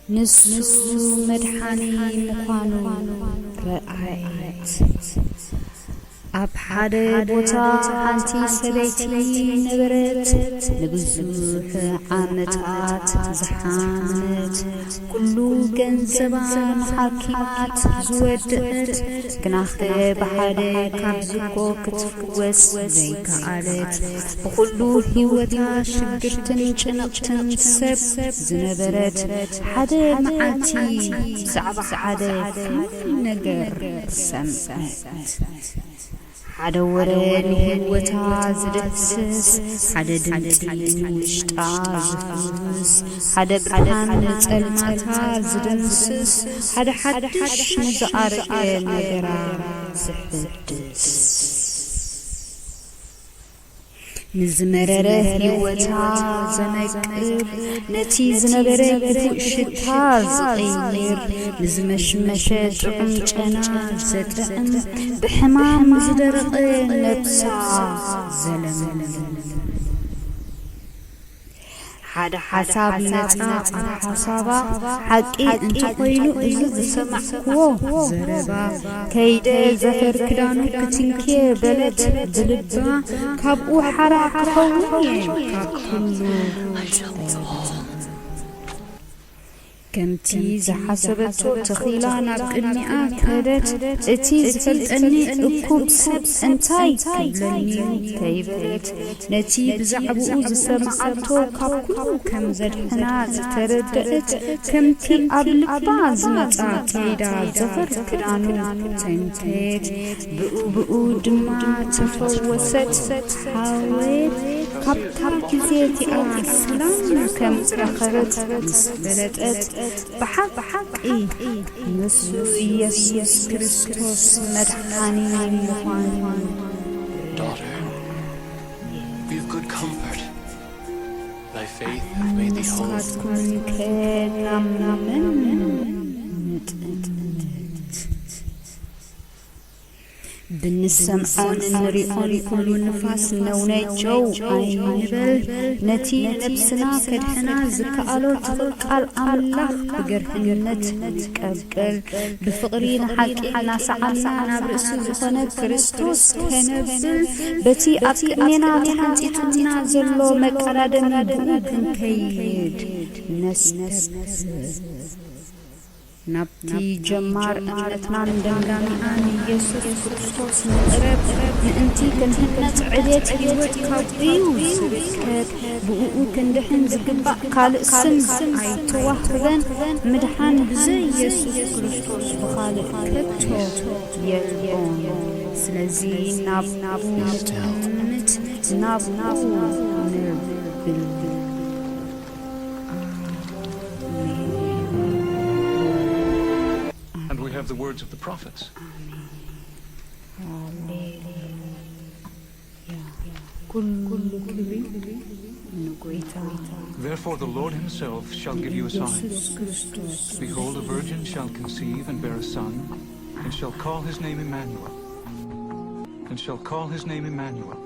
ንሱ መድሓኒ ምዃኑ ረኣየት። ኣብ ሓደ ቦታ ሓንቲ ሰበይቲ ነበረት፣ ንብዙሕ ዓመታት ዝሓመመት፣ ኩሉ ገንዘባ ንሓኪማት ዝወደአት፣ ግናኸ ብሓደ ካብ ዝኮ ክትፍወስ ዘይከኣለት፣ ብኹሉ ህይወታ ሽግርትን ጭንቕትን ሰብ ዝነበረት፣ ሓደ መዓልቲ ብዛዕባ ሓደ ፍሉይ ነገር ሰምዐት። ሓደ ወረ ንህይወታ ዝድህስስ፣ ሓደ ድምጺ ንውሽጣ ዝፍውስ፣ ሓደ ብርሃን ንጸልማታ ዝድምስስ፣ ሓደ ሓድሽ ንዝኣረገ ነገራ ዝሕድስ። ንዝመረረ ህይወታ ዘመቅር፣ ነቲ ዝነበረ ክፉእ ሽታ ዝቕይር፣ ንዝመሽመሸ ጥዑም ጨና ዘጥዕም፣ ብሕማም ዝደረቐ ነብሳ ዘለምልም። ሓደ ሓሳብ መጻ ኣብ ሓሳባ፣ ሓቂ እንተኾይኑ እዚ ዝሰማዕክዎ ዘረባ፣ ከይደ ዘፈር ክዳኑ ክትንክየ በለት ብልባ፣ ካብኡ ሓራ ክኸውን እየ ካብ ኩሉ። ከምቲ ዝሓሰበቶ ተኺላ ናብ ቅድሚኣ ከደት፣ እቲ ዝፈልጠኒ እኩብ ሰብ እንታይ ክብለኒ ከይበለት፣ ነቲ ብዛዕባኡ ዝሰማዓቶ ካብ ኩሉ ከም ዘድሕና ዝተረደእት፣ ከምቲ ኣብ ልባ ዝመጻ ከይዳ ዘፈር ክዳኑ ተንከየት፣ ብኡ ብኡ ድማ ተፈወሰት። ሓወየት ካብታ ግዜ እቲኣ ሰላም ከም ዝረኸበት ምስ ፈለጠት፣ ብሓቂ ንሱ ኢየሱስ ክርስቶስ መድሓኒ ምዃኑ። Daughter, be of good comfort. Thy faith hath made thee whole. ንስኻትኩም ከ ናብ መን ምጥምት? ብንሰምዖን እንሪኦን ኩሉ ንፋስ ነውነጀው ኣይንበል። ነቲ ነብስና ከድሕና ዝከኣሎ ትኽል ቃል ኣምላኽ ብገርህነት ንቀበል። ብፍቕሪ ንሓቂ እናሰዓና ናብ ርእሲ ዝኾነ ክርስቶስ ከነብል፣ በቲ ኣብ ቅድሜና ተሓንጺጹልና ዘሎ መቀዳደሚ ብኡ ክንከይድ ነስተብህል። ናብቲ ጀማር እምነትናን ደምዳሚኣን ኢየሱስ ክርስቶስ ንቕረብ። ምእንቲ ክንህነጽ ዕቤት ህይወት ካብኡ እዩ ዝርከብ። ብእኡ ክንድሕን ዝግባእ ካልእ ስም ኣይተዋህበን። ምድሓን ብዘይ ኢየሱስ ክርስቶስ ብኻልእ ከቶ የልቦን። ስለዚ ናብኡ ንጥምት፣ ናብኡ ንብል። And we have the words of the prophets. ኩሉ ክብሪ ንጎይታ። Therefore, the Lord Himself shall give you a sign. ኢየሱስ ክርስቶስ Behold, a virgin shall conceive and bear a son, and shall call his name Emmanuel. And shall call his name Emmanuel.